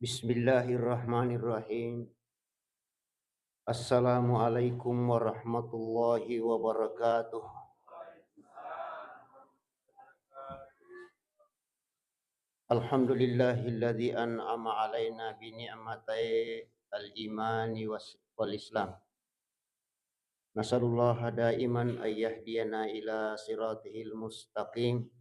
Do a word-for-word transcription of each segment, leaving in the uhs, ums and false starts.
Bismillahirrahmanirrahim. Assalamualaikum warahmatullahi wabarakatuh. Alhamdulillahilladzi an'ama alaina bi ni'matai al-imani was-, wal islam. Nasalullaha daiman an yahdiyana ila siratihil mustaqim.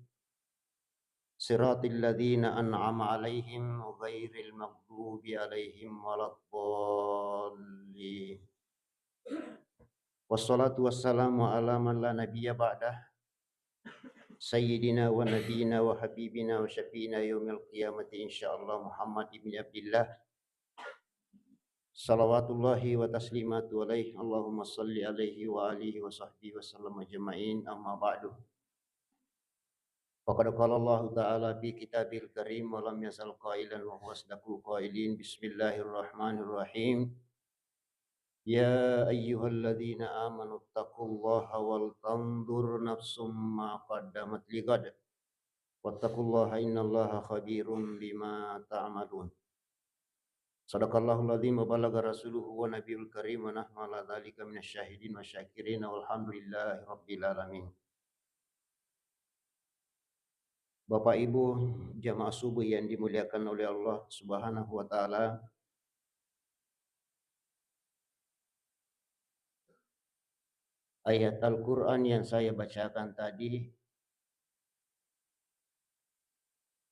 Siratil ladzina an'ama alaihim ghairil maghdubi alaihim waladdallin. Wassalatu wassalamu ala man la nabiyya ba'dah. Sayyidina wa nabiyina wa habibina wa syafi'ina yaumil qiyamati insyaallah Muhammad ibni Abdillah. Salawatullahi wa taslimatu alaih. Allahumma salli alaihi wa alihi wa sahbihi wa sallam ajma'in. Amma ba'du. Faqad qala Allahu ta'ala fi kitabihil karim wa lam yazal qailan wa huwa asdaqul qailin. Bismillahirrahmanirrahim. Ya ayyuhalladzina amanu taqullaha wal tanzur nafsum ma qaddamat ligad. Wattaqullaha innallaha khabirum bima ta'malun. Sadaqallahul azim wa balagha rasuluhu wa nabiyul karim wa nahnu ala dzalika minasy syahidin wa syakirin walhamdulillahi rabbil alamin. Bapak Ibu jamaah subuh yang dimuliakan oleh Allah Subhanahu wa taala, ayat Al-Qur'an yang saya bacakan tadi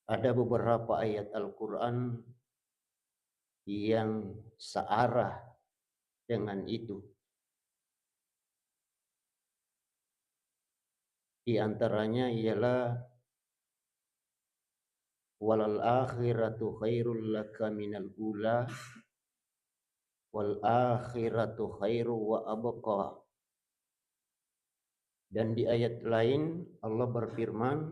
ada beberapa ayat Al-Qur'an yang searah dengan itu. Di antaranya ialah, "Walal akhiratu khairul laka minal ula, wal akhiratu khairu wa abqa." Dan di ayat lain Allah berfirman,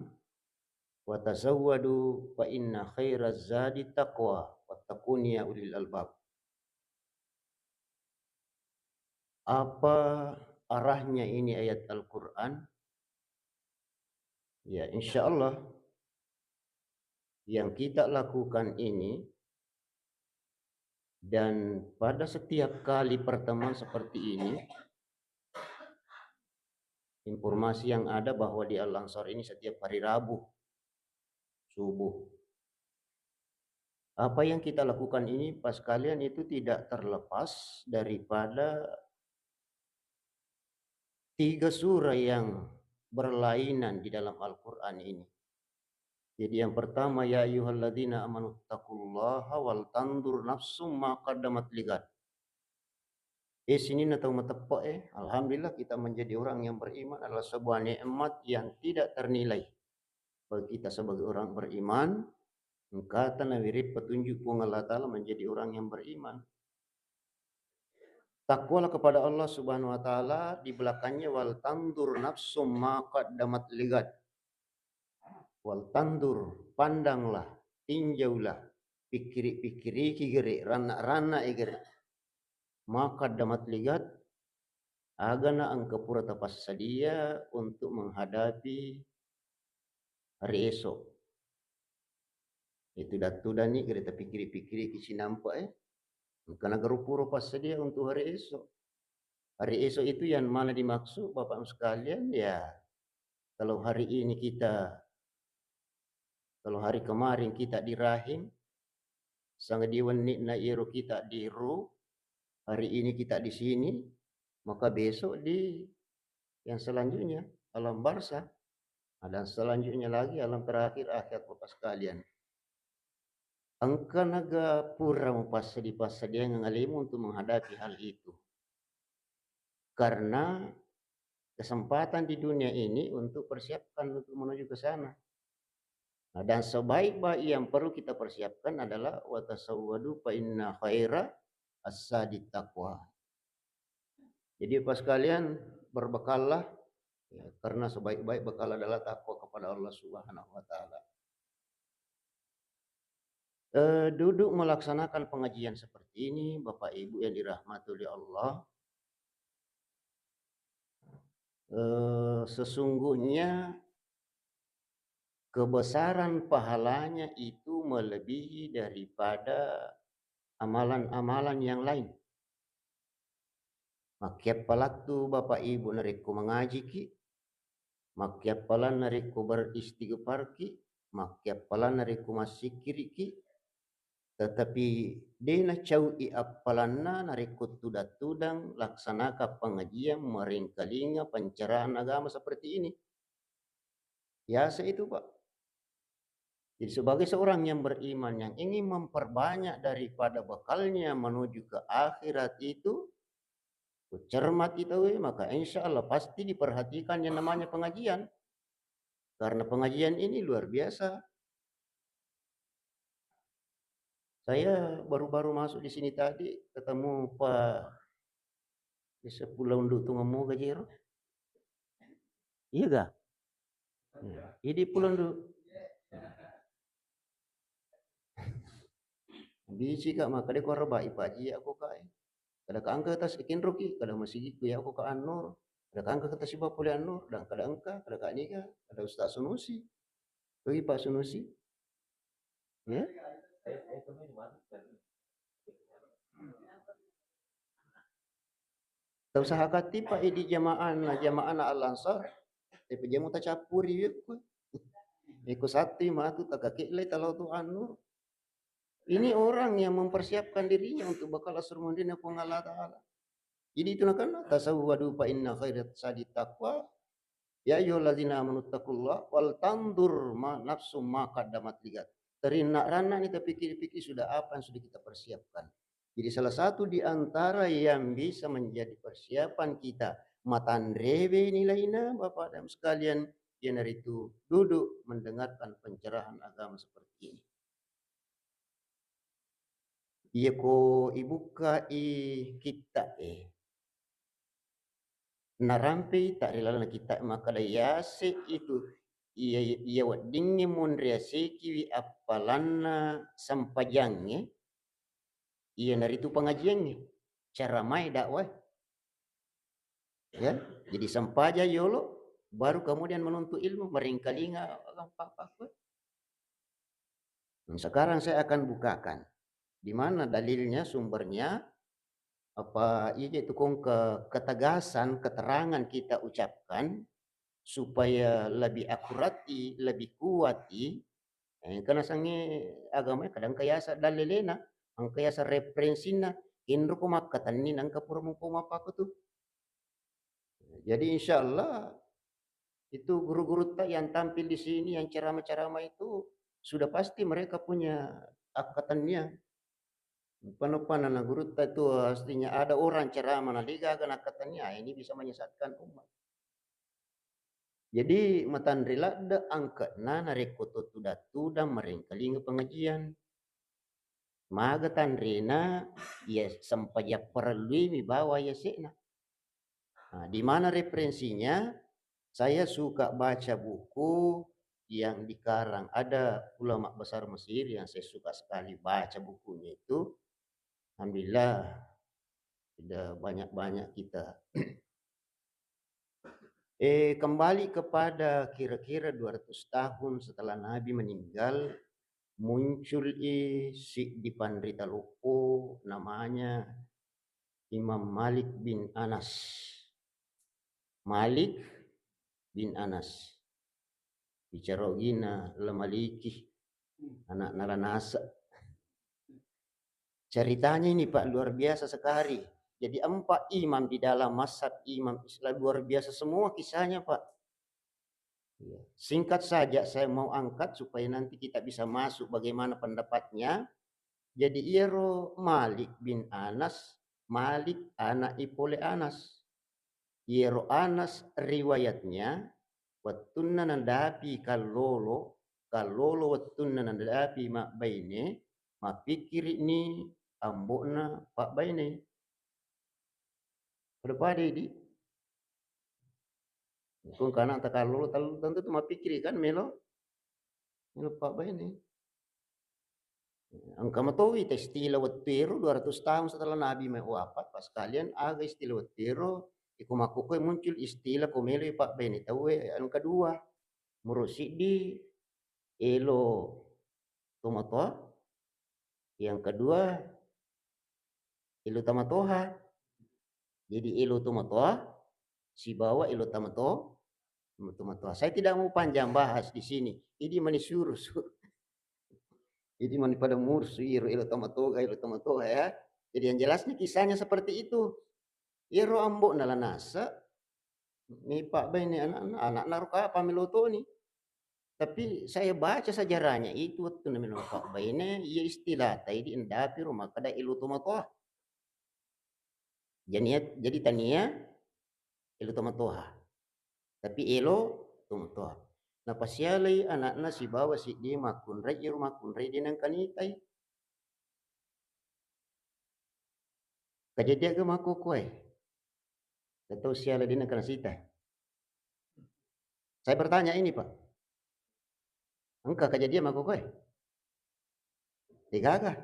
"Wa tazawwadu fa inna khairaz zadi taqwa, wattaquni ya ulil albab." Apa arahnya ini ayat Al-Qur'an? Ya, insya Allah yang kita lakukan ini dan pada setiap kali pertemuan seperti ini, informasi yang ada bahwa di Al-Ansar ini setiap hari Rabu subuh. Apa yang kita lakukan ini, Bapak sekalian, itu tidak terlepas daripada tiga surah yang berlainan di dalam Al-Qur'an ini. Jadi yang pertama, "Ya ayyuhalladzina amanu taqullaha wal tanzur nafsum ma qaddamat ligad." Eh, sininna tau mateppe'e, alhamdulillah kita menjadi orang yang beriman adalah sebuah nikmat yang tidak ternilai. Bagi kita sebagai orang beriman, engkata nawereng petunjuk Puang Allah Ta'ala menjadi orang yang beriman. Takwalah kepada Allah Subhanahu wa Ta'ala, di belakangnya, "Wal tanzur nafsum ma qaddamat ligad." Wal tanzur, pandanglah, tinjaulah, pikkiri-pikkiriki gere, ranna-ranna i gere. Ma qaddamat ligad, agana engka pura tapassadia untuk menghadapi hari esok. Itu dattu dani gere tapikkiri-pikkiriki sinampa e. Engka nagaru pura passadia untuk hari esok. Hari esok itu yang mana dimaksud, Bapak Ibu sekalian, ya, kalau hari ini kita, kalau hari kemarin kita di rahim, sanga di wenni'na iyaro kita di ruh, hari ini kita di sini, maka besok di yang selanjutnya, alam barzah. Nah, dan selanjutnya lagi alam terakhir akhirat, Bapak sekalian. Engka naga pura mupassadi-passadiangeng alemu untuk menghadapi hal itu. Karena kesempatan di dunia ini untuk persiapkan untuk menuju ke sana. Nah, dan sebaik-baik yang perlu kita persiapkan adalah, "Wa tasawwadu fa inna khaira as-zadi taqwa." Jadi, Bapak sekalian, berbekallah, ya, karena sebaik-baik bekal adalah takwa kepada Allah Subhanahu wa Ta'ala. Eh, duduk melaksanakan pengajian seperti ini, Bapak Ibu yang dirahmati oleh Allah, eh, sesungguhnya kebesaran pahalanya itu melebihi daripada amalan-amalan yang lain. Makkiappalattu Bapak Ibu narekko mangajiki, makkiappalan narekko beristighfarki, makkiappalan narekko massikkiriki, tetapi de nacau'i appalanna narekko tudang-tudang laksanakan pengajian, merengkalinga pencerahan agama seperti ini. Biasa itu, Pak. Jadi, sebagai seorang yang beriman, yang ingin memperbanyak daripada bekalnya menuju ke akhirat itu, cermat itu, maka insya Allah pasti diperhatikan yang namanya pengajian. Karena pengajian ini luar biasa. Saya baru-baru masuk di sini tadi, ketemu Pak Desa Pulau Ndu Tungamoga Jero. Iya ga? Iya. Idi Pulau Ndu. Bisi ka, maka de ko rabai paji ya ko kae. Kada ka engka tas ikinroki, kada masigi ku ya ko ka Anur. Kada ka engka tas siba pole Anur, dan kada engka, kada ka niga, kada Ustaz Sunusi. Bagi Pak Sunusi. Ya? Tau sahakati Pak idi jamaahna, jamaahna Al-Ansar. Tapi dia mau tacappuri ya ku. Iku satu matu takakilai talau tu Anur. Ini orang yang mempersiapkan dirinya untuk bakal asrul mundina Puang Allah Ta'ala. Jadi itu nakana, "Tasawwadu fa inna khairat zadi taqwa. Ya ayyuhalladzina amanu taqullaha wal tanzur ma nafsum ma qaddamat ligad." Terinnak-rannak ni, tapi pikir-pikir sudah apa yang sudah kita persiapkan. Jadi salah satu di antara yang bisa menjadi persiapan kita matanrewe nilaina, Bapak dan Ibu sekalian, iyanaritu duduk mendengarkan pencerahan agama seperti ini. Iyako ibukkai kitta'e, narampei ta ri lalenna kitta'e makkeda, yase itu, iya, iya weddingnge monri yasekiwi appalanna sempajangnge, iyanaritu pengajiangnge, caramae, dakwae. Ya, jadi sempajang yolo, baru kemudian menuntut ilmu, meringkalinga apa-apa. Nah, sekarang saya akan bukakan di mana dalilnya, sumbernya, apa iya itu kong ke ketegasan keterangan kita ucapkan supaya lebih akurati, lebih kuati. Eh, karena sange agama kadang kayasa dalilena, angka yasa referensinna, inro ko makkatenni nangka pura mupo mappaku tu. Jadi insya Allah itu guru-gurutta yang tampil di sini, yang ceramah-ceramah itu sudah pasti mereka punya akkatenniang. Pano-panana gurutta itu artinya ada orang ceramah na degaga nakkatenniang, ah, ini bisa menyesatkan umat. Jadi matanre ladde angkatna narekko to tudang-tudang marengkalinga pengajian. Maga tanrena, iya sempajang parelluimi bawang yase'na. Nah, di mana referensinya? Saya suka baca buku yang dikarang, ada ulama besar Mesir yang saya suka sekali baca bukunya itu. Alhamdulillah, sudah banyak-banyak kita. Eh, kembali kepada kira-kira dua ratus tahun setelah Nabi meninggal, muncul i siddi panrita loppo namanya Imam Malik bin Anas. Malik bin Anas. Bicara ogina La Maliki, anakna La Nasa. Ceritanya ini, Pak, luar biasa sekali. Jadi, empat imam di dalam mazhab imam Islam, luar biasa semua kisahnya, Pak. Iya. Singkat saja saya mau angkat supaya nanti kita bisa masuk bagaimana pendapatnya. Jadi, iyaro Malik bin Anas, Malik anak i pole Anas. Iyaro Anas riwayatnya, wettunna nadapi kallolo, kallolo wettunna nadapi mabbaine, mappikkiri'ni ambo'na pabbaine. Pada-pada idi. Kung kana takallolo, tentu tu mappikkiri kan melo. Melo pabbaine. Engka matowi ta istilah wettu ero dua ratus tahun setelah Nabi mai wafat, pas kalian aga istilah wettu ero, iko makkukkoe muncul istilah ko meloi pabbaine tauwe engka dua. Muro siddi, elo tomatoa, yang kedua elo tomatoha. Jadi elo tomatoa sibawa elo tomato-, tomatoha. Saya tidak mau panjang bahas di sini. Ini mani suruh. Ini mani pada mursu iro elo tomatoga, elo tomatoha ya. Jadi yang jelasnya kisahnya seperti itu. Iyaro ambo'na la nasa, mepabbaine ana'na, ana'na ro kapang melo toni. Tapi saya baca sejarahnya itu, wettunna melo pabbaine, iya istilah tai di endapi ro makkeda elo tomatoa. Jadi, jadi tania elo tomatoha. Tapi elo tomatoha. Napasialai ana'na sibawa siddi makkunrai, iyaro makkunrai de nengka nitai. Kajadiaga makkukkue? Atau siala de nengka nasita? Saya bertanya ini, Pak. Engka kajadian makkukkue? Degaga.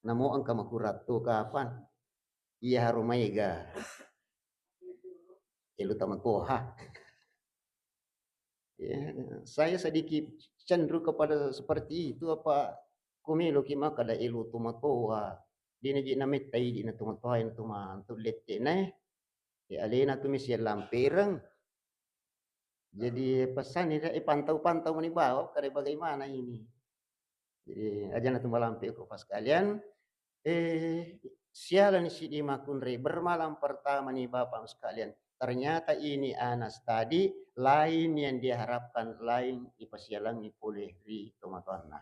Namo engka makurattu kapang. Iya haru maega. Elo tomatoha. Ya, saya sedikit cenderung kepada seperti itu, apa, ko meloki makkeda elo tomatoa, de naji nametta idi na tomatoa, na tomantu lette'na, eh. Ya, alena tu misi lampereng. Jadi pesanni, eh, pantau-pantau mani bawa kare bagaimana ini. Jadi, ajana tu malampe ko pas sekalian, eh, sialani siddi makkunrai, bermalam pertama ni Bapak sekalian. Ternyata ini Anas tadi lain yang dia harapkan, lain ipasialangi pole ri tomatoanna.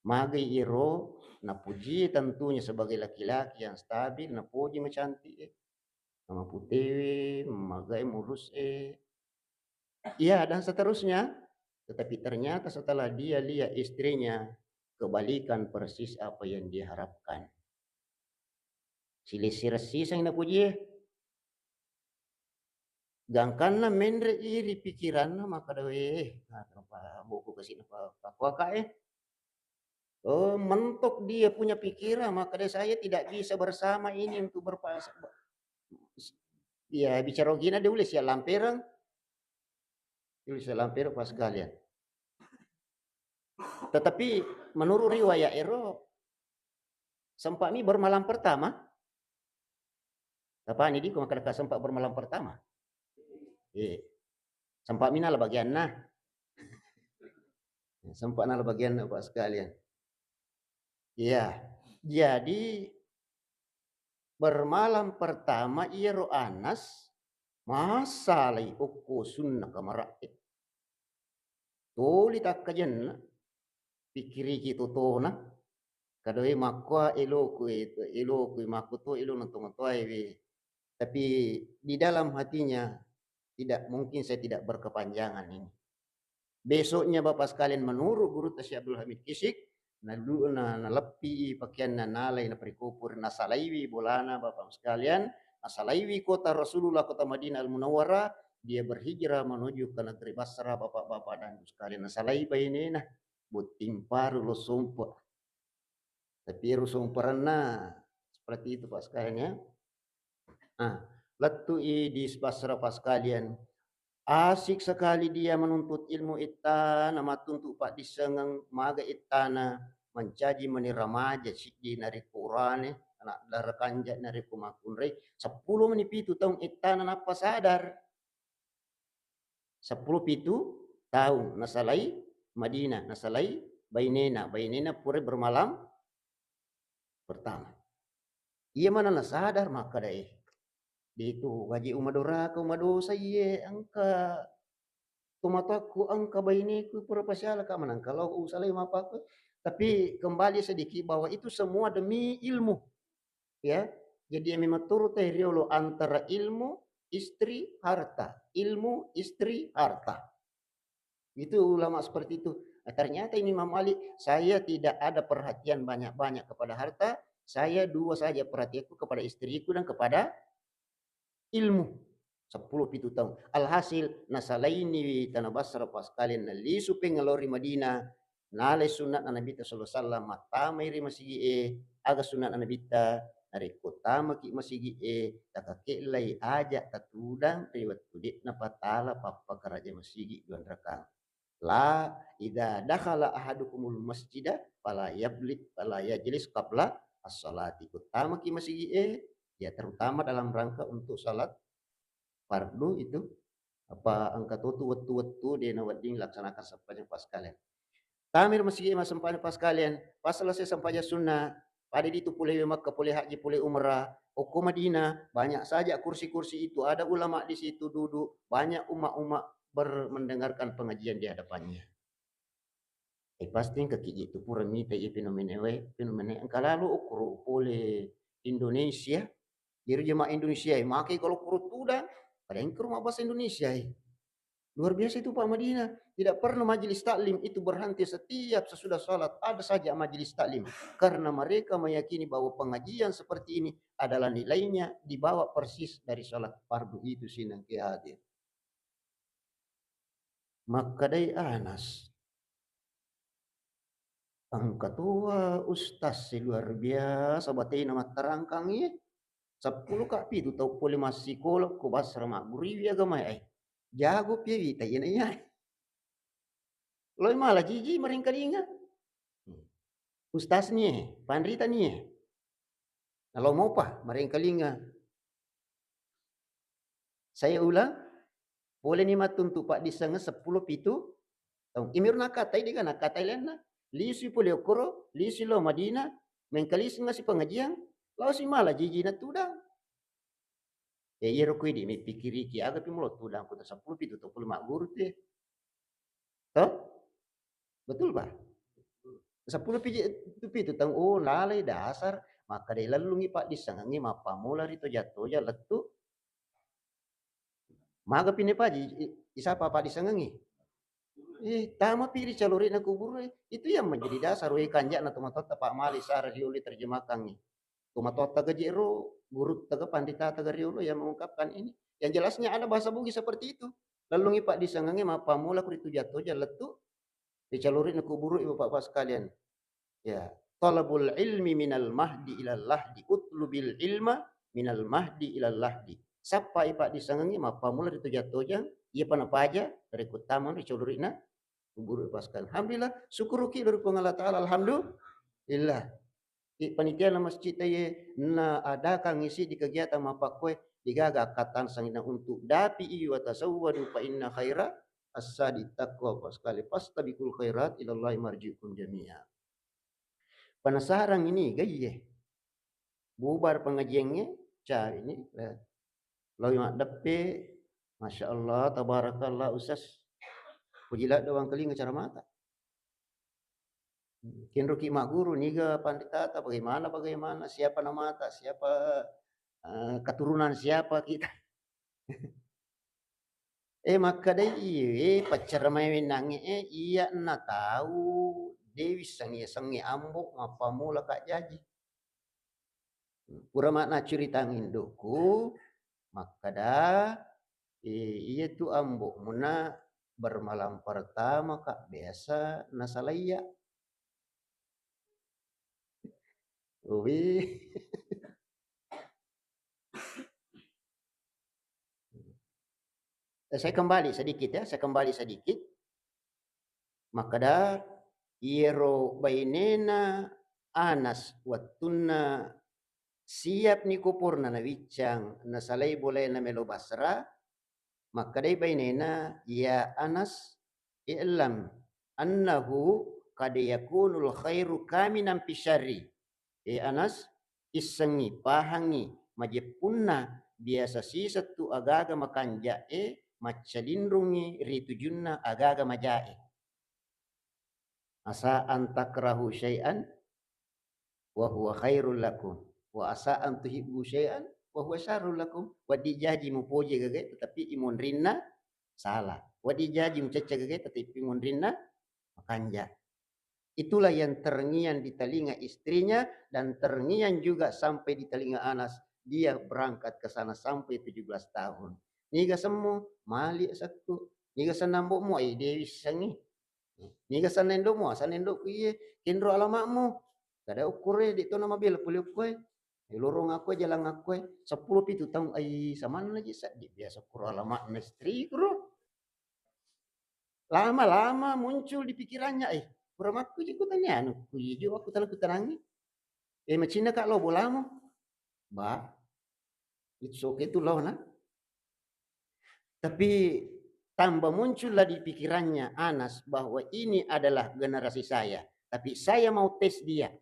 Magai iro napuji tentunya sebagai laki-laki yang stabil, napuji macantik, eh. Namaputewe, magai murus, eh. Iya, dan seterusnya. Tetapi ternyata setelah dia lihat istrinya, kebalikan persis apa yang dia harapkan. Silessi-ressiseng napujie. Gangkanna menre i ri pikiranna, makkeda, "Weh, nah, kenapa buku kasih napa pakuaka, eh?" Oh, mentok dia punya pikiran, makkeda, "Saya tidak bisa bersama ini untuk berpas-, ya, bicara ogina dia ulih siap lampereng." Dia ulih siap lampereng pas galian. Tetapi menurut riwayat ero, sempat mi bermalam pertama. Apa ni diko makkeda sempat bermalam pertama? Eh, sempat mi nala bagianna. Sempat nala bagianna, Pak sekalian. Iya. Jadi bermalam pertama iyaro Anas masalai okko sunna kamara'e. Tuli takkajenna, pikkiriki totona, kadoe makkua eloku, eloku makkuto elona tomatoae we. Tapi di dalam hatinya, tidak mungkin saya tidak berkepanjangan ini. Besoknya Bapak sekalian, menurut gurutta Syekh Abdul Hamid Kisik, nalu-, na-, naleppi pakeanna, nalai naparikopor, nasalaiwi bolana Bapak sekalian, nasalaiwi kota Rasulullah, kota Madinah Al-Munawwarah, dia berhijrah menuju ke negeri Basra, Bapak-bapak dan Ibu sekalian, nasalai bainena, botting paru lo sompa. Tapi ero somparanna seperti itu, Pak sekalian, ya. Nah, lettu'i di Basra, Pak sekalian. Asik sekali dia menuntut ilmu ittana, mattuntu paddissengeng, maga ittana, mancaji mani remaja siddi narekko urane, anak dara kanja narekko makkunrai, seppulo mani pitu taung ittana nappa sadar. Seppulo pitu taung nasalai Madinah, nasalai bainena, bainena pura bermalam pertama. Iya mana nasadar makkeda, eh, de tu waji umadoraka, umadosa iye, engka tomatoakku, engka baineku, pura pasialaka, manengka lao usalai mapakku. Tapi kembali sedikit bahwa itu semua demi ilmu. Ya, jadi yang memang turu teh riolo antara ilmu, istri, harta. Ilmu, istri, harta. Itu ulama seperti itu. Nah, ternyata ini Imam Ali, "Saya tidak ada perhatian banyak-banyak kepada harta, saya dua saja perhatianku, kepada istriku dan kepada ilmu." Seppulo pitu taung. Alhasil, nasalainiwi tana Basra, pas kalian nalisu pengelori Madinah, nalai sunnah Nabitta sallallahu alaihi wasallam, mattamai ri masigi'e, aga sunnah Nabitta, narekko tamaki masigi'e, takake'lai aja tatudang ri wettu de'na patala pappakaraja masigi duanrakang. La, idza dakhala ahadukumul masjida fala yabli-, fala yajlis qabla as-shalati. Uttamaki masigi'e, ya, terutama dalam rangka untuk salat fardu itu, apa engka totu wettu-wettu de nawedding laksanakan sempajang paskalian. Tamir masigi'e massempajang paskalian, pas selesai sempajang sunnah, pada ditu pole Mekka, pole haji, pole umrah, okko Madinah, banyak saja kursi-kursi itu, ada ulama di situ duduk, banyak umat-umat ber-, mendengarkan pengajian di hadapannya. Eh, pasti engka kiji tu pura mita iya fenomena we, fenomena engka lalu okoro pole Indonesia. Jadi jemaah Indonesia, eh, makai kalau kuro tudang, pada engka rumah bahasa Indonesia, eh. Luar biasa itu Pak Madinah. Tidak pernah majelis taklim itu berhenti, setiap sesudah salat ada saja majelis taklim. Karena mereka meyakini bahwa pengajian seperti ini adalah nilainya dibawa persis dari salat fardu itu sinang ke hadir. Makkedai Anas, engka toa ustaz si luar biasa batena mattarangkang iye. Seppulo ka pitu tau pole massikola ko Basra magguriwi agamae. Jago pi wita iyana iya. Loi mala jiji maringkalinga. Ustaz nie, panrita nie. Nalo mopa maringkalinga. Saya ulang, poleni mattuntu paddissengeng seppulo pitu taung. Imiru nakkatai dega nakkatai lainna. Lisui pole okkoro, lisui lao Madinah, mengkalisengasi pengajian, lao si mala jiji natudang. Ya, iyaro ko idi mipikkiriki, aga pi mulo tudang ko seppulo pitu tau pole magguru te. Toh? Betul, Pak? Seppulo pitu, pitu taung, oh, lalai dasar, makkeda lellungi paddissengengngi mappammula ri toja-toja lettu. Maga pinne paji, i-, isapa paddissengengngi? Eh, tama pi ri calori'na kuburu, eh. Itu yang menjadi dasar, weh, kanja'na tomatoatta Pak Mali Sara riolo terjemahkangngi. Tomatoatta ga jero, gurutta ga, panritata ga riolo yang mengungkapkan ini. Yang jelasnya ada bahasa Bugis seperti itu. Lellungi paddissengengngi mappammula ku ri toja-toja lettu ri calori'na kuburu, Bapak-bapak sekalian. Ya, talabul ilmi minal mahdi ilal lahdi, utlubil ilma minal mahdi ilal lahdi. Sappai paddissengengngi mappammula ri toja-tojang, iyapa napaja rekko tama ri calori'na kuburu, Bapak sekalian. Alhamdulillah, syukuruki dari Puang Allah Taala, alhamdulillah. Ki panitiana masjid ta ye na adakangngi siddi kegiatan mappakkoe, degaga akkattana sanginna untuk dapi iwa tasawwadu fa inna khaira asadi taqwa, Bapak sekalian. Fastabiqul khairat ilallahi marji'ukum jami'a. Penasaran ini gaiye. Bubar pengajiangnge, cari ini, eh, lawi maddeppe, Masya Allah, tabarakallah, Ustaz. Puji ladde wangkalinga cara mata. Kenroki magguru, niga panritata, bagaimana, bagaimana, siapa namata, siapa, eh, keturunan siapa kita. Eh, makkedai iye, paccara mai wennangnge, eh, iya na tau de wissengngi yasengnge ambo mappammula ka jaji. Pura ma'na curitang indukku, makkeda, eh, iya tu ambo muna bermalam pertama ka biasa nasalaiya. Wi. Eh, saya kembali sedikit ya, saya kembali sedikit. Makkeda, iyero bainena Anas wettunna siap ni kuburna nawiccang, nasalai bolae namelo Basra, makkedai bainena, "Ya Anas, i'lam annahu qad yakunul khairu kaminan fi syarri." Eh Anas, issengngi, pahangngi, majeppunna biasa sisettu agaga makanja'e maccalinrungngi ri tujunna agaga maja'e. Asa an takrahu syai'an wa huwa khairul lakum, wa asa an tuhibbu syai'an wa huwa syarrul lakum. Wedding jaji mupoji gagae, tetapi imonrinna salah. Wedding jaji mucecce gagae, tetapi imonrinna makanja. Itulah yang terngiang di telinga istrinya dan terngiang juga sampai di telinga Anas. Dia berangkat ke sana sampai tujuh belas tahun. Niga semmu, mali sekku. Niga senna ambo'mu, ai de wissengngi. Niga senna indo'mu, asenna indo'ku iye. Kenro alama'mu. Kada ukkure, de tona mabela pole ukkoe. Lorong akkoe, jalang akkoe. Seppulo pitu taung, ai samanna ji seddi biasa kuro alama'na istriku ro. Lama-lama muncul di pikirannya, "Eh, pura makkuji kutanya anu, kuji jo aku tala kutanangi. Eh, macinna ka lo bolamu." Ba, it's okay tu lo na. Tapi tambah muncullah di pikirannya Anas bahwa ini adalah generasi saya. Tapi saya mau tes dia.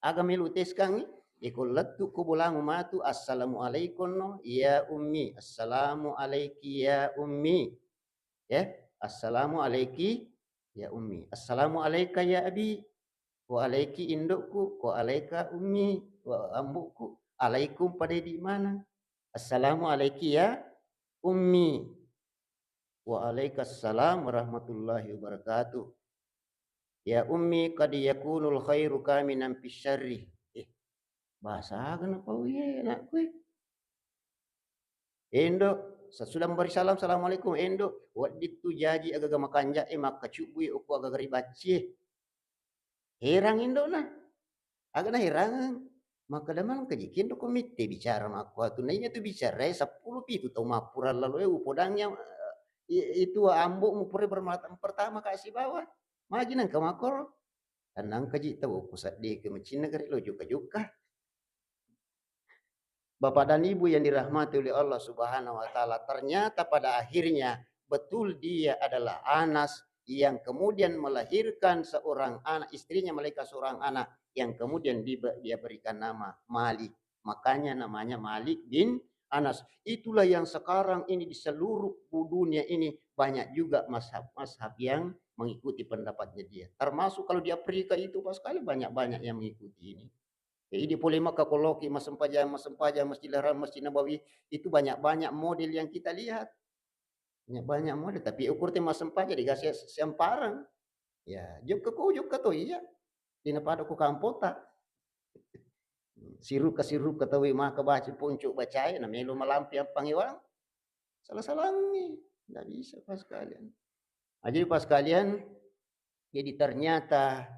Aga melu teskangngi? Iko lettu ko bolamu matu, "Assalamualaikum no, ya ummi. Assalamualaiki ya ummi." Ya, "Assalamualaiki ya ummi. Assalamualaika ya abi. Wa alaiki indokku, wa alaika ummi, wa ambuku. Alaikum pada di mana? Assalamualaiki ya ummi. Wa alaikassalam warahmatullahi wabarakatuh. Ya ummi, qad yakunul khairu kaminan fi syarri." Eh, bahasa aga napau iye anakku, eh. "Endo, sesudah memberi salam, assalamualaikum, endo, wedding tu jaji agaga makanja, eh, makkacubbui okko agaga ribacci, eh." Herang indona. Aga naherangeng. Makkeda, "Malangka jiki endo ko mitte bicara makkuatu." Nah, iya tu bicara, eh, seppulo pitu tau mappura lalo, eh, upodangi, eh, i-, itu ambo'mu pura bermata-, pertama ka sibawa. Magi nengka makkoro. Tenang kaji tau ku seddeke macinna gare lo jukka-jukka. Bapak dan Ibu yang dirahmati oleh Allah Subhanahu wa Ta'ala, ternyata pada akhirnya betul dia adalah Anas yang kemudian melahirkan seorang anak, istrinya melahirkan seorang anak yang kemudian dibe-, dia berikan nama Malik. Makanya namanya Malik bin Anas. Itulah yang sekarang ini di seluruh bu-, dunia ini banyak juga mazhab-mazhab yang mengikuti pendapatnya dia. Termasuk kalau di Afrika itu, Pak, sekali banyak-banyak yang mengikuti ini. Jadi di pole Makkah koloki massempajang, massempajang, Masjidil Haram, Masjid Nabawi, itu banyak-banyak model yang kita lihat. Banyak-banyak model, tapi ukur te massempajang di gase siamparang. Ya, jokka ko, jokka to iya. Dina pada ko kampota. Siruka-siruka tawi maka baca ponco bacae, na melo malampe ampangewang. Salah-salangi. Nggak bisa, Pak sekalian. Nah, jadi Pak sekalian, jadi ternyata,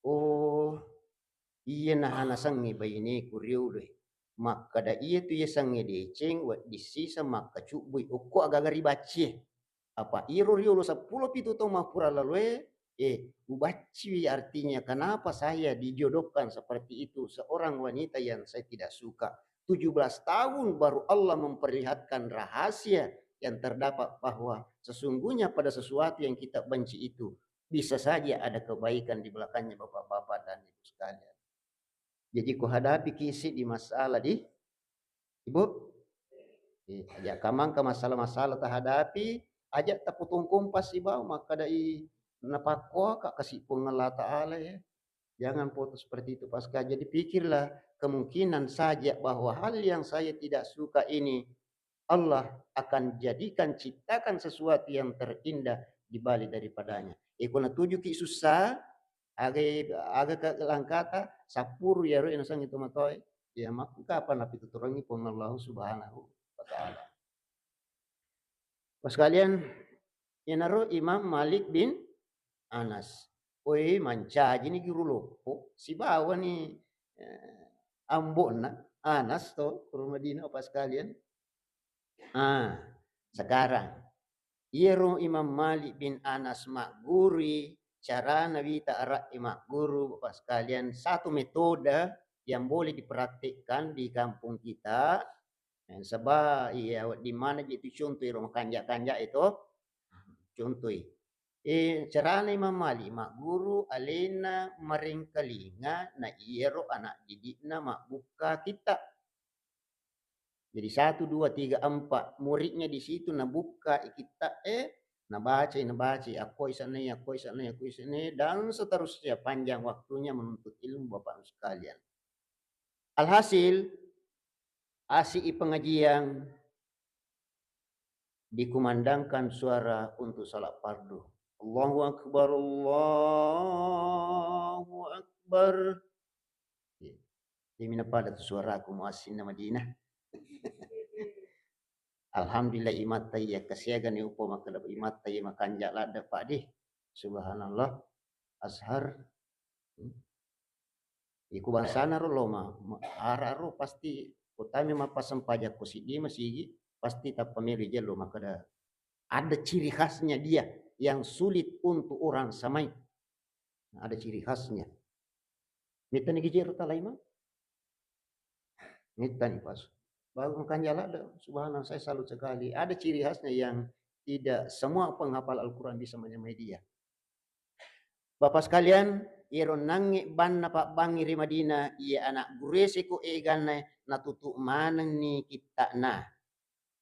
oh, iya nahana sangnge baineku riolo e. Makkada iya tu iya sangnge deceng, wedding sisa makkacubbui okko agaga ribaccie. Apa iro riolo seppulo pitu taung mappura laloe, eh, ubacciwi artinya kenapa saya dijodohkan seperti itu, seorang wanita yang saya tidak suka. Tujuh belas tahun baru Allah memperlihatkan rahasia yang terdapat bahwa sesungguhnya pada sesuatu yang kita benci itu bisa saja ada kebaikan di belakangnya, Bapak-bapak dan Ibu sekalian. Jadi, ku hadapi kisi di masalah di, Ibu? Eh, aja kamangka masalah-masalah tahadapi, aja tapotong kompas sibawa, makkadai napakkoaka kasi Puang Allah Ta'ala, ya. Jangan foto seperti itu, Pak sekalian. Jadi, pikirlah kemungkinan saja bahwa hal yang saya tidak suka ini Allah akan jadikan, ciptakan sesuatu yang terindah di balik daripadanya. Iko natujuki sussa, aga, aga ke langkata, sappuru yaro nasengngi tomatoe. Ya, makku kapan napituturangi Puang Allah Subhanahu wa Ta'ala. Pas kalian, iyanaro Imam Malik bin Anas. Oi, mancajini guru loppo, sibawani, eh, ambo'na Anas to, guru Madinah, Bapak sekalian. Ah, sekarang, iyaro Imam Malik bin Anas maggurui, carana wita ara'i magguru, Bapak sekalian, satu metode yang boleh dipraktikkan di kampung kita. Eh, saba iya wedding maneng ji tu contoh iro makanja-kanja itu. Contoi. Eh, carana Imam Malik magguru, alena marengkalinga na iyaro anak didikna mabbukka kitta. Jadi satu, dua, tiga, empat, muridnya di situ nabukka kitta e, nabacai, nabacai, akkoi sanai, akkoi sanai, akkoi sanai, dan seterusnya, panjang waktunya menuntut ilmu Bapak Ibu sekalian. Alhasil, asi i pengajian, dikumandangkan suara untuk salat fardu. Allahu Akbar, Allahu Akbar. Iya. Jadi, mina pada tu suaraku muassinna Madinah. Alhamdulillah, imatta iya kasiaga ni upo makkeda imatta iya makanja ladde, Pak, di. Subhanallah. Azhar. Hmm. Iku bangsana ro lo ma, ma, ara ro pasti utami mappasempajang ko siddi masigi, pasti tappa melo jello makkeda ada ciri khasnya dia. yang sulit untuk orang samai. Ada ciri khasnya. Mittani gijero tala imam? Mittani pas. Baru makanja ladde, subhanallah, saya salut sekali. Ada ciri khasnya yang tidak semua penghafal Al-Quran bisa menyamai dia. Bapak sekalian, iyaro nangnge banna pabbangngi ri Madinah, iya anak gurue seko eganna natutu manenni kitta'na.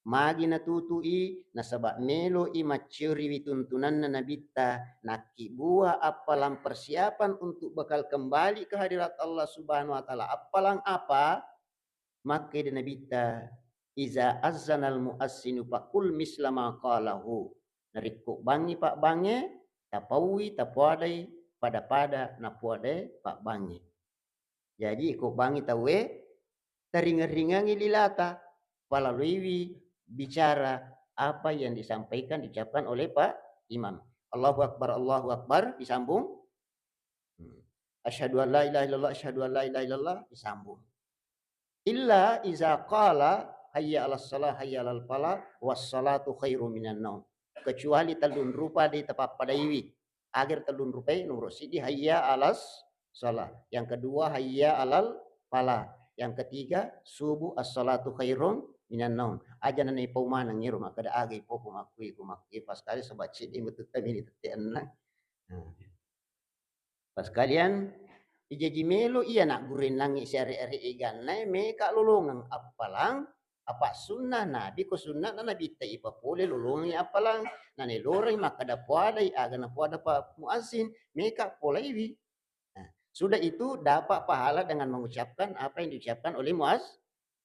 Magi natutu'i? Nasaba melo'i maccioriwi tuntunanna Nabitta, nakkibua appalang persiapan untuk bakal kembali ke hadirat Allah Subhanahu wa Ta'ala. Appalang apa? Makkeda Nabitta, "Iza azzanal muazzinu faqul misla ma qalahu." Narekko bangngi pabbangnge, tapaui, tapoadai pada-pada napoadae pabbangnge. Jaji, ko bangngi tauwe, taringeng-ringengi lilata, palaluiwi bicara apa yang disampaikan, diucapkan oleh Pak Imam. Allahu Akbar, Allahu Akbar, disambung. Hmm. Asyhadu an la ilaha illallah, asyhadu an la ilaha illallah, disambung. Illa iza qala hayya 'alas shalah, hayya 'alal falah, was salatu khairum minan naum. Kecuali tellung rupa de tapappadaiwi. Agar tellung rupai, nomor siddi hayya 'alas shalah. Yang kedua hayya 'alal falah. Yang ketiga subuh as-salatu khairum minan naum. Aja nanai pau maneng ero makkeda aga ipoko makkui ko makkui pas kali sebab siddi metutta mini tette enneng. Nah. Pas kalian, jaji melo iya nak gurennangngi siare-are eganna, meka lolongeng appalang, apa sunnah Nabi, ko sunnah na Nabi ta ipapole lolongengi appalang, na neloreng makkada poadai, aga na poada pa muazzin, meka polaiwi. Nah, sudah itu dapat pahala dengan mengucapkan apa yang diucapkan oleh muaz-,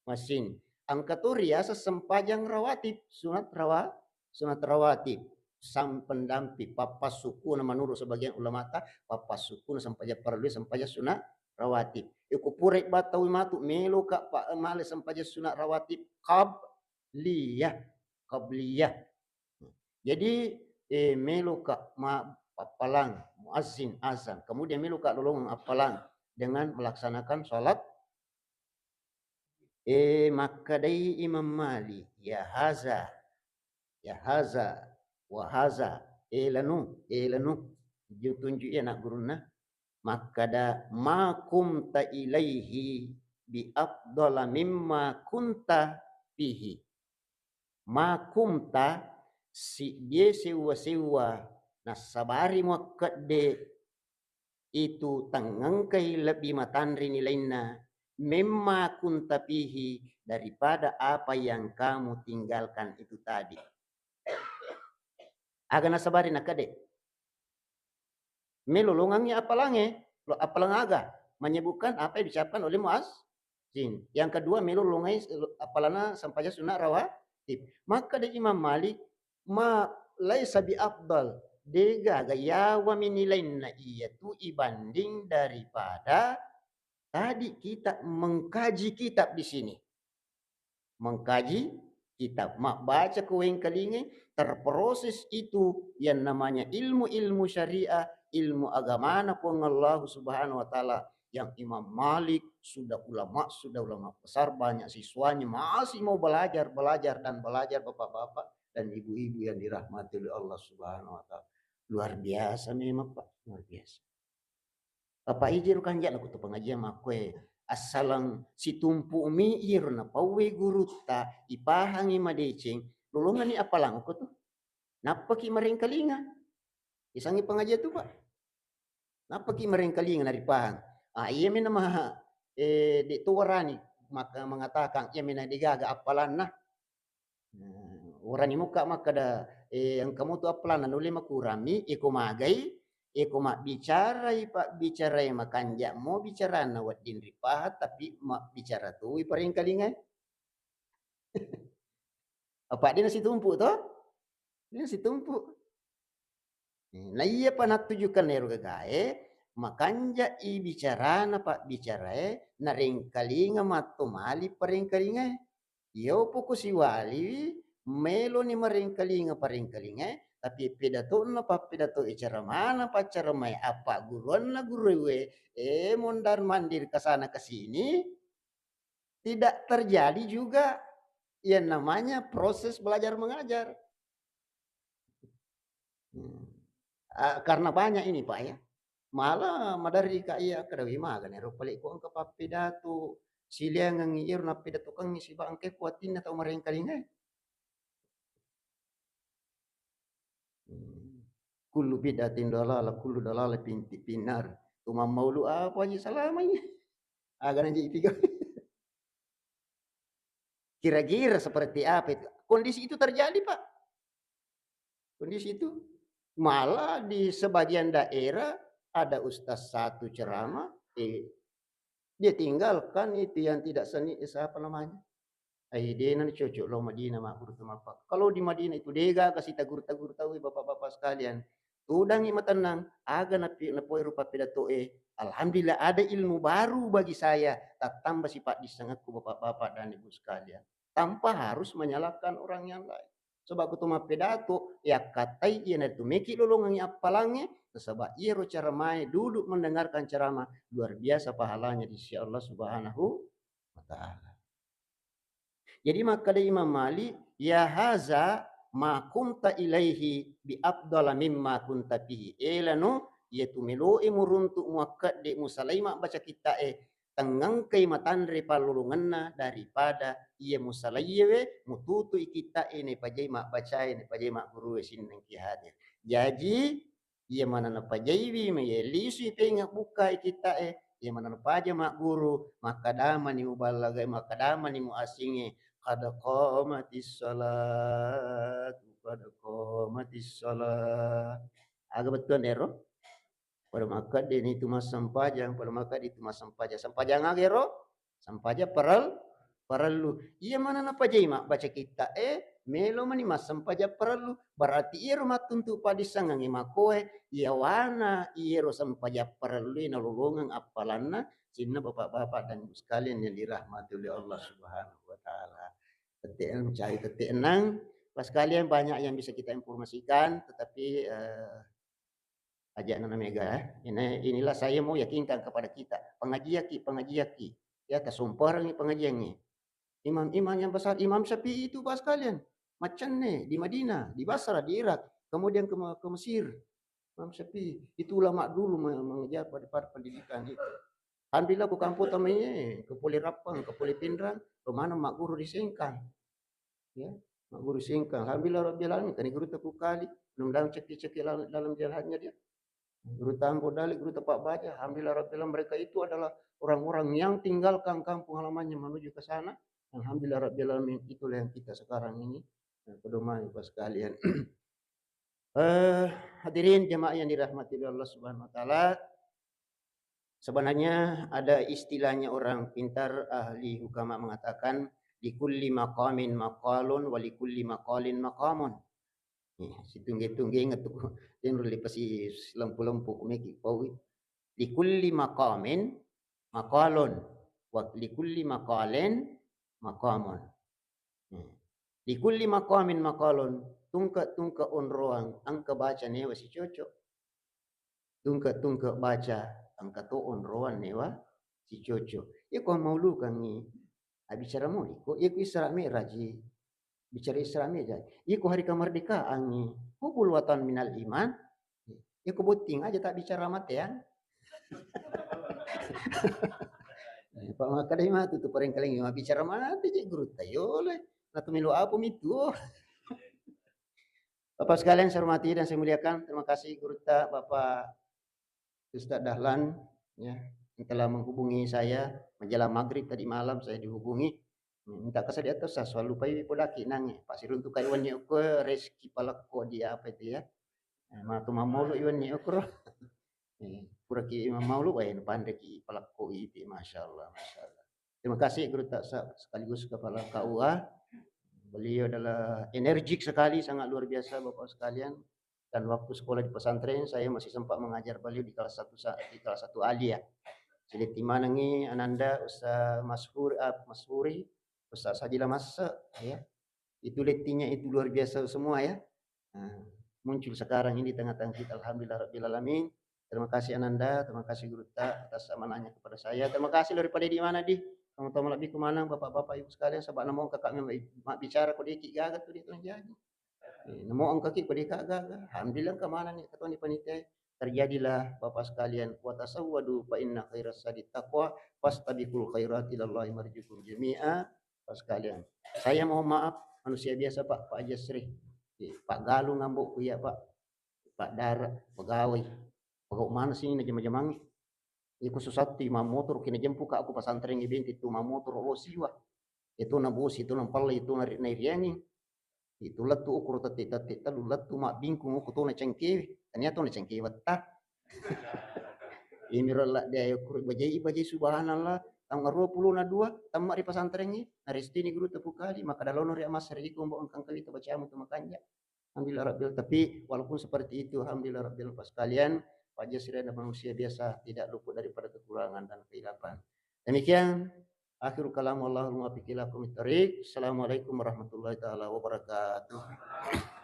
muazzin. Engka to riaseng sempajang rawatib, sunat rawa-, sunat rawatib. Sang pendamping, pappassukuna menurut sebagian ulamata, pappassukuna sempajang parellu, sempajang sunat rawatib. Iko pura ibba tau matu, meloka pa-, male sempajang sunat rawatib qabliyah, qabliyah. Jadi, eh, meloka ma-, appalang, muazzin azan, kemudian meloka lolongeng appalang dengan melaksanakan salat. Eh, makkadai Imam Malik, "Ya haza, ya haza, wa haza," eh lanu, eh lanu. Ju-, tunju'i anak gurunna. Makkada, "Ma kumta ilaihi bi afdala mimma kunta fihi." Ma kumta, siddie sewwa-sewwa nassabari muakkedde itu tengngengkai lebbi matanre nilainna, mimma kunta fihi, daripada apa yang kamu tinggalkan itu tadi. Aga nasabari nakkede? Melo longangngi appalangnge, lo-, appalang aga? Menyebutkan apa yang diucapkan oleh muazzin. Yang kedua, melo longai, appalanna sempajang sunat rawatib. Makkeda Imam Malik, "Ma laisa bi afdal." Degaga yawa mi nilainna iyatu ibanding daripada tadi kita mengkaji kitab di sini. Mengkaji kitab, mabbaca ko wengkalingai, terproses itu yang namanya ilmu-ilmu syariah, ilmu agamana Puang Allah Subhanahu wa Ta'ala. Yang Imam Malik sudah ulama, sudah ulama besar, banyak siswanya, masih mau belajar, belajar, dan belajar, bapak-bapak dan ibu-ibu yang dirahmati oleh Allah Subhanahu wa Ta'ala. Luar biasa memang, Pak, luar biasa. Apa ijiro kanja'na ko tu pengajian makkoe, assaleng situmpu mi iyaro napauwe gurutta, ipahangi madeceng, lolongani appalang ko tu. Nappaki marengkalinga. Isangi pengajian tu, Pak. Nappaki marengkalinga naripahang. Ah, iya mi nama, eh, de to warani maka mengatakan iya mi na degaga appalanna. Nah, urani muka makkada, eh, engka mutu appalanna nulle makurami, iko magai, iko mabbicarai, pabbicarae makanja mo bicarana wedding ripaha, tapi mabbicara tuwi parengkalingai. Apa dena situmpu to? Dena situmpu. Nah, iyapa nattujukan ero gagae, makanja'i bicarana pabbicarae, narengkalinga matto mali parengkalingae. Iya upoko siwaliwi, meloni marengkalinga parengkalingae, tapi pedato'na pappedato e, ceramana paccaramae, appagguruanna guruwe, e, mondar mandir ke sana ke sini, tidak terjadi juga yang namanya proses belajar mengajar. Hmm. Ah, karena banyak ini, Pak, ya. Malah maderri ka iya, kada wi magana ero pale ko engka pappidato, silaingengngi iyaro nappidatokengngi siba engka kuatinna tau marengkalingai. Hmm. Kullu bid'atin dalalah, kullu dalalah pinti pinnar. Tu mammaulu apa aja salamai. Agana jadi tiga. Kira-kira seperti apa itu? Kondisi itu terjadi, Pak. Kondisi itu. Malah di sebagian daerah ada ustaz satu ceramah, eh, dia tinggalkan itu yang tidak seni, eh, apa namanya? Ai dena cocok lo Madinah magguru tu mappa. Kalau di Madinah itu dega kasih tagur-tagur tahu, Bapak-bapak sekalian. Tudangi matennang, aga napi-, napoe rupa pidato e. Alhamdulillah ada ilmu baru bagi saya. Tattamba sipaddissengekku Bapak-bapak dan Ibu sekalian. Tanpa harus menyalahkan orang yang lain. Sebab kutu mappidato, yakkatai iyanaritu meki lolongengngi appalangnge, nasaba iyaro cara mae duduk mendengarkan ceramah luar biasa pahalanya di sisi Allah Subhanahu wa Ta'ala. Jadi makkeda Imam Malik, "Ya haza ma kumta ilaihi bi afdala mimma kunta fihi." E lanu, iyatu meloe muruntuk muakkedde musalai mabbaca kitta'e, tengngengkai matanre pallolongenna daripada iya musalaiyewe, mututui kitta'e naipajai mabbacae, naipajai maggurue sinnengki hadir. Jaji, iya mana napajaiwi, maye lisui penga bukkai kitta'e, iya mana napaja magguru, makkadamani muballagai, makkadamani muassingnge, "Qad qamatis shalatu, qad qamatis shalah." Aga bettuanna ero? Pada makkedde nitu massempajang, pada makkedde itu massempajang. Sempajang aga ero? Sempajang parel-, parellu. Iya mana napajai mabbaca kitta'e, melo mani massempajang parellu. Berarti iyaro mattuntu paddissengengnge makoe, iyawana iyaro sempajang parellue nalolongeng appalanna, sinna bapak-bapak dan ibu sekalian yang dirahmati oleh Allah Subhanahu wa Ta'ala. Tette-, mencari tette enang, Pak sekalian, banyak yang bisa kita informasikan, tetapi, eh, aja nana mega, eh. Ini, inilah saya mau yakinkan kepada kita. Pengajiaki, pengajiaki. Ya, tasumperengi pengajiangnge. Imam-imam yang besar, Imam Syafi'i itu, Pak sekalian, maccenne di Madinah, di Basra, di Irak, kemudian ke, ke Mesir. Imam Syafi'i itu ulama dulu me-, mengejar pada, pada pendidikan itu. Alhamdulillah, ku kampung tamaiye, ke Pole Rappang, ke Pole Pinrang, ke mana magguru di Sengkang. Ya, magguru Sengkang. Alhamdulillah Rabbil Alamin, kani guru Teku Kali, belum dalam cekki-cekki dalam, dalam jalannya dia. Guru Tambo Dali, guru Tepak Baja, Alhamdulillah Rabbil Alamin, mereka itu adalah orang-orang yang tinggalkan kampung halamannya menuju ke sana. Alhamdulillah Rabbil Alamin, itulah yang kita sekarang ini, eh, pedomani, Pak sekalian. Eh, hadirin jemaah yang dirahmati oleh Allah Subhanahu wa Ta'ala, sebenarnya ada istilahnya orang pintar, ahli hukama mengatakan, "Likulli maqamin maqalun wa likulli maqalin maqamun." Nih, situngge-tungge inget tuh, dia nulis pasti lempu-lempu kumeki paui. "Likulli maqamin maqalun, wa likulli maqalin maqamun." Hmm. "Likulli maqamin maqalun," tungke-tungke onroang engka baca newa sicoco. Tungke-tungke baca engka to onroang newa sicoco. Iko maulukangngi, abbicara moli ko, iko Isra Mi'raj i. Bicara Isra Mi'raj. Iko hari kemerdekaangngi, hubul watan minal iman. Iko botting aja tak bicara mateang. Eh, Pak, makkedai matu tu parengkalinga mabbicara mate je guru tayole. Natu melo apa mitu? Bapak sekalian saya hormati dan saya muliakan, terima kasih gurutta Bapak Ustadz Dahlan, ya, yang telah menghubungi saya menjelang maghrib tadi malam saya dihubungi. Minta kesediaan tuh, saya selalu pai podaki nange. Pak siruntu kai wani ukur Reski Palakko dia apa itu ya. Eh, matu mamolo iwan ni okro. Eh, puraki mammaulu, wae napanreki palakko iti, masyaallah, masyaallah. Terima kasih guru tak sa-, sekaligus kepala K U A. Beliau adalah energik sekali, sangat luar biasa Bapak sekalian. Dan waktu sekolah di pesantren, saya masih sempat mengajar beliau di kelas satu sa-, di kelas satu aliyah. Jadi timanangi ananda Ustaz Mashur-, ah, Mashuri, Ustaz Sajila Massa, ya. Itu lettinya itu luar biasa semua, ya. Nah, muncul sekarang ini di tengah-tengah kita, alhamdulillah rabbil alamin. Terima kasih Ananda, terima kasih Guru Ta atas amanahnya kepada saya. Terima kasih daripada di mana di teman-teman lebih ke mana Bapak-bapak Ibu sekalian, sebab namun kakak memang mak bicara kok dikit gagal tuh dia tuh jadi. Eh, namo engkaki ko deka gaga. Alhamdulillah, engka manenni katoni panitia. Terjadilah, Bapak sekalian, "Wa tasawwadu fa inna khairas zadi taqwa, fastabiqul khairat ilallahi marjikum jami'a." Bapak sekalian, saya mohon maaf, manusia biasa, Pak, Pak Jasri. Eh, Pak Galung ambo ku iya, Pak. Pak Dara, pegawai. Pegawai mana sini na jama-jamangi? Iko susatti mammotoro ki najempuka aku pasantrengnge benti tu mammotoro lo siwa. Itu na bosi, itu na palla, itu na ri-, nairiangi. Itu lettu ukuro tette-tette tellu lettu mabbingkung uku to na cengkewe. Tania to na cengkewe wetta. Imiro la dia ukuro bajai, bajai, subhanallah. Tanggal dua puluh na dua, tamma ri pasantrengnge, narestini guru tepukali, maka dalono ri amasre iko mbok engkang kawita bacamu tu makanja. Alhamdulillah Rabbil, tapi walaupun seperti itu, alhamdulillah Rabbil, Bapak sekalian, Pak Jasri adalah manusia biasa, tidak luput daripada kekurangan dan kehilapan. Demikian, akhirul kalam, wallahul muwaffiq ila aqwamit thariq. Assalamualaikum warahmatullahi taala wabarakatuh.